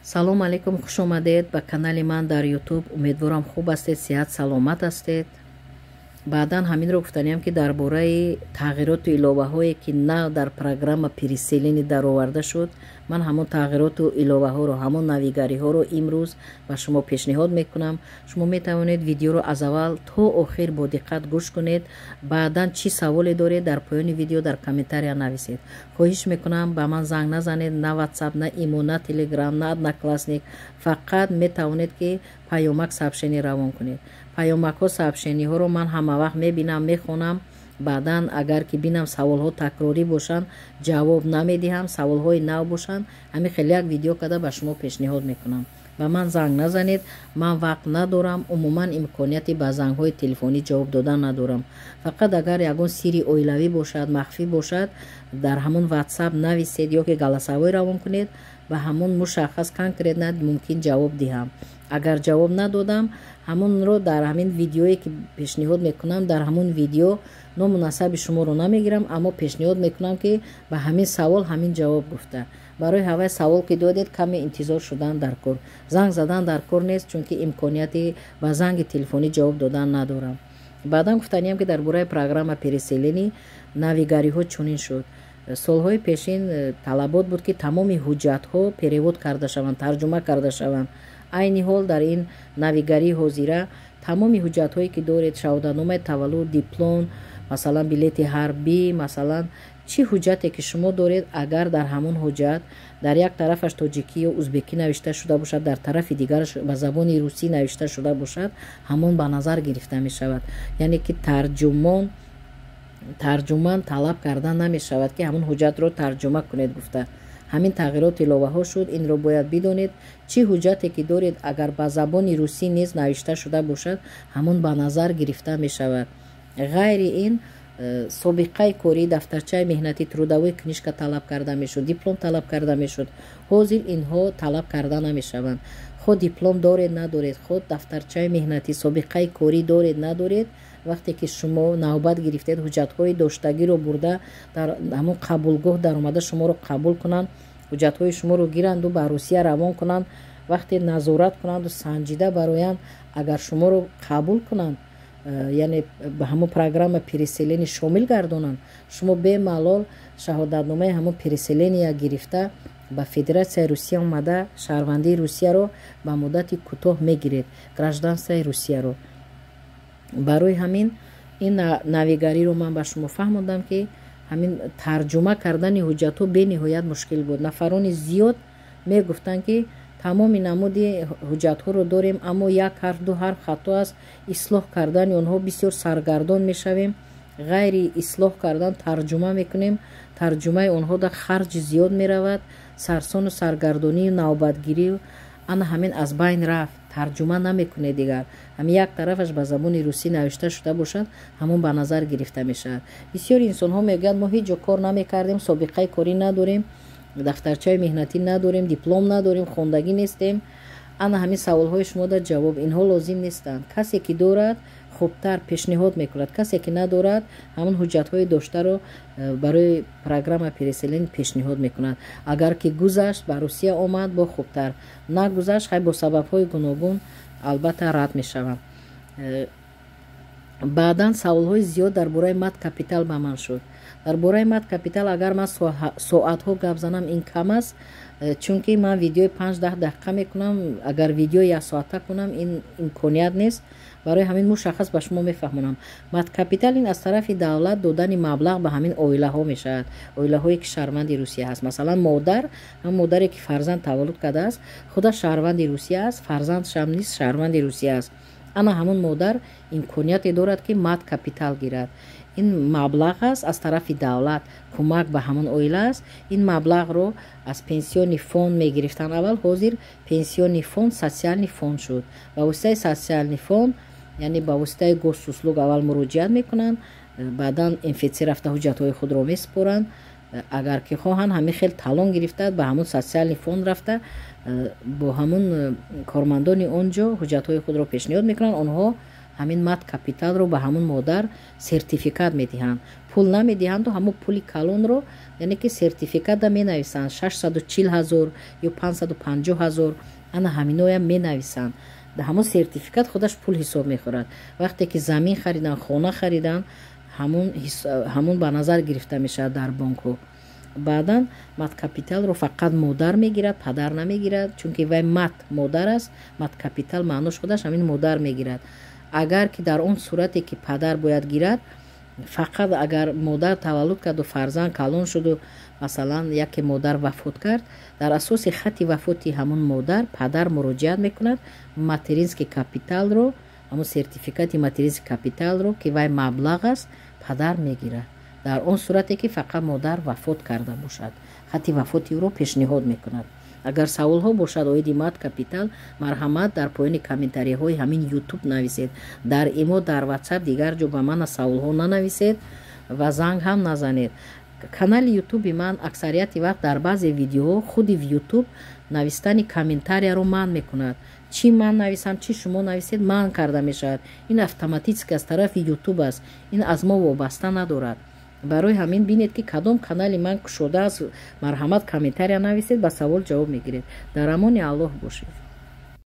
Салом алейкум, хуш омадед ба канали ман дар Ютуб. Умедворам, хуб ҳастед, сиҳат саломат ҳастед. Баъдан ҳаминро гуфтаниям, ки дар бораи тағйироту иловаҳое, ки нав дар программа переселение дароварда шуд, ман ҳамон тағйироту иловаҳоро, ҳамон навигариҳоро имрӯз ба шумо пешниҳод мекунам. Шумо метавонед видеоро аз аввал то охир бо диққат гӯш кунед. Баъдан чӣ саволе доред, дар поёни видео дар комментария нависед. Хоҳиш мекунам, ба ман занг назанед, на Ватсап, на Имо, на Телеграм, на Одноклассник. Фақат метавонед, ки паёмак, сообщение равон кунед. Паёмакҳо, сообщениҳоро ман ҳамавақт мебинам, мехонам. Баъдан агар ки бинам, саволҳо такрорӣ бошанд, ҷавоб намедиҳам. Саволҳои нав бошанд, ҳамин хеле як видео карда ба шумо пешниҳод мекунам. Ба ман занг назанед, ман вақт надорам, умуман имконияти ба зангҳои телефонӣ ҷавоб додан надорам. Фақат агар ягон сирри оилавӣ бошад, махфӣ бошад, дар ҳамон Ватсап нависед ё ки голосовой равон кунед, ба ҳамон мушаххас, конкретно мумкин ҷавоб диҳам. Агар ҷавоб надодам, ҳамонро дар ҳамин видеое, ки пешниҳод мекунам, дар ҳамон видео ному насаби шуморо намегирам, аммо пешниҳод мекунам, ки ба ҳамин савол ҳамин ҷавоб гуфта. Барои ҳавай савол ки додед, каме интизор шудан дар кор, занг задан дар кор нест, чунки имконияти ба занги телефонӣ ҷавоб додан надорам. Баъдан гуфтаниям, ки дар бораи программа переселение навигариҳо чунин шуд. Солҳои пешин талабот буд, ки тамоми ҳуҷҷатҳо перевод карда шаванд, тарҷума карда шаванд. Айни ҳол дар ин навигарии ҳозира тамоми ҳуҷҷатҳое, ки доред, шаҳодатномаи таваллуд, диплом, масалан, билети ҳарбӣ, масалан, чӣ ҳуҷҷате ки шумо доред, агар дар ҳамон ҳуҷҷат дар як тарафаш тоҷикӣ ё узбекӣ навишта шуда бошад, дар тарафи дигараш ба забони русӣ навишта шуда бошад, ҳамон ба назар гирифта мешавад. Яъне ки тарҷуман талаб карда намешавад, ки ҳамон ҳуҷҷатро тарҷума кунед гуфта. Ҳамин тағйирот, иловаҳо шуд, инро бояд бидонед. Чӣ ҳуҷҷате ки доред, агар ба забони русӣ низ навишта шуда бошад, ҳамон ба назар гирифта мешавад. Ғайри ин собиқаи корӣ, дафтарчаи меҳнатӣ, трудовой книжка талаб карда мешуд, диплом талаб карда мешуд. Ҳозир инҳо талаб карда намешаванд. Худ диплом доред, надоред, худ дафтарчаи меҳнатӣ, собиқаи корӣ доред, надоред, вақте ки шумо навбат гирифтед, ҳуҷҷатҳои доштагиро бурда дар ҳамон қабулгоҳ даромада, шуморо қабул кунанд, ҳуҷҷатҳои шуморо гиранду ба Русия равон кунанд, вақте назорат кунанду санҷида бароянд, агар шуморо қабул кунанд, яъне ба ҳамон программа переселение шомил гардонанд, шумо бемалол шаҳодатномаи ҳамон переселения гирифта, ба Федератсияи Русия омада, шаҳрвандии Русияро ба муддати кӯтоҳ мегиред, гражданствои Русияро. Барои ҳамин ин навигариро ман ба шумо фаҳмондам, ки ҳамин тарҷума кардани ҳуҷҷатҳо бениҳоят мушкил буд. Нафарони зиёд мегуфтанд, ки тамоми намуди ҳуҷҷатҳоро дорем, аммо як ҳарф, ду ҳарф хато аст, ислоҳ кардани онҳо бисёр саргардон мешавем. Ғайри ислоҳ кардан тарҷума мекунем, тарҷумаи онҳо да харҷи зиёд меравад, сарсону саргардонию навбатгирӣ. Ана ҳамин аз байн рафт, тарҷума намекунед дигар. Ҳамин як тарафаш ба забони русӣ навишта шуда бошад, ҳамон ба назар гирифта мешавад. Бисёри инсонҳо мегӯянд: мо ҳеҷ ҷо кор намекардем, собиқаи корӣ надорем, дафтарчаи меҳнатӣ надорем, диплом надорем, хондагӣ нестем. Ана ҳамин саволҳои шумо дар ҷавоб: инҳо лозим нестанд. Касе ки дорад, хубтар пешниҳод мекунад, касе ки надорад, ҳамон ҳуҷҷатҳои доштаро барои программа переселение пешниҳод мекунад. Агар ки гузашт, ба Русия омад, бо хубтар, нагузашт, хай, бо сабабҳои гуногун албатта рад мешаванд. Баъдан саволҳои зиёд дар бораи мат капитал ба ман шуд. Дар бораи мат капитал агар ман соатҳо гап занам, ин кам аст, чунки ман видеои 5-10 дақиқа мекунам. Агар видеои яксоата кунам, ин имконият нест. Барои ҳамин мушаххас ба шумо мефаҳмонам. Мат капитал ин аз тарафи давлат додани маблағ ба ҳамин оилаҳо мешавад, оилаҳое ки шаҳрванди Русия ҳаст. Масалан, модар, ҳам модаре ки фарзанд таваллуд кардааст, худаш шаҳрванди Русия аст, фарзандашам низ шаҳрванди Русия аст. Ана ҳамон модар имконияте дорад, ки мат капитал гирад. Ин маблағ аст аз тарафи давлат, кӯмак ба ҳамон оила аст. Ин маблағро аз пенсионный фонд мегирифтанд аввал, ҳозир пенсионный фонд социальный фонд шуд. Ба воситаи социальный фонд, яъне ба воситаи Госуслуг аввал муроҷиат мекунанд, баъдан МФЦ рафта ҳуҷҷатҳои худро месупоранд. Агар ки хоҳанд, ҳамин хел талон гирифта, ба ҳамон социальный фонд рафта, бо ҳамон кормандони он ҷо ҳуҷҷатҳои худро пешниҳод мекунанд. Онҳо Ҳамин мат капиталро ба ҳамун модар сертификат медиҳанд, пул намедиҳанду ҳамун пули калонро, яъне ки сертификата менависанд, 640 000 ё 550 000, ана ҳаминоям менависанд. Ҳамон сертификат худаш пул ҳисоб мехӯрад. Вақте ки замин харидан, хона харидан, ҳамун ба назар гирифта мешавад дар бонкҳо. Баъдан мат капиталро фақат модар мегирад, падар намегирад, чунки вай мат модар аст. Мат капитал маънош худаш ҳамин модар мегирад. Агар ки дар он сурате ки падар бояд гирад, фақат агар модар таваллуд карду, фарзанд калон шуду, масалан, яке модар вафот кард, дар асоси хати вафоти ҳамун модар падар муроҷиат мекунад, материнский капиталро, ҳамун сертификати материнский капиталро, ки вай маблағ аст, падар мегирад. Дар он сурате ки фақат модар вафот карда бошад, хати вафоти ӯро пешниҳод мекунад. Агар саволҳо бошад оиди мат капитал, марҳамат, дар поёни комментарияҳои ҳамин Ютуб нависед. Дар Имо, дар Ватсап, дигар ҷо ба мана саволҳо нанависед ва занг ҳам назанед. Канали Ютуби ман аксарияти вақт дар баъзе видеоҳо худи Ютуб навистани комментарияро манъ мекунад. Чӣ ман нависам, чӣ шумо нависед, манъ карда мешавад. Ин автоматически аз тарафи Ютуб аст, ин аз мо вобаста надорад. Барои ҳамин бинед, ки кадом канали ман кушодааст, марҳамат, комментария нависед, ба савол ҷавоб мегиред. Дар амони Аллоҳ бошед.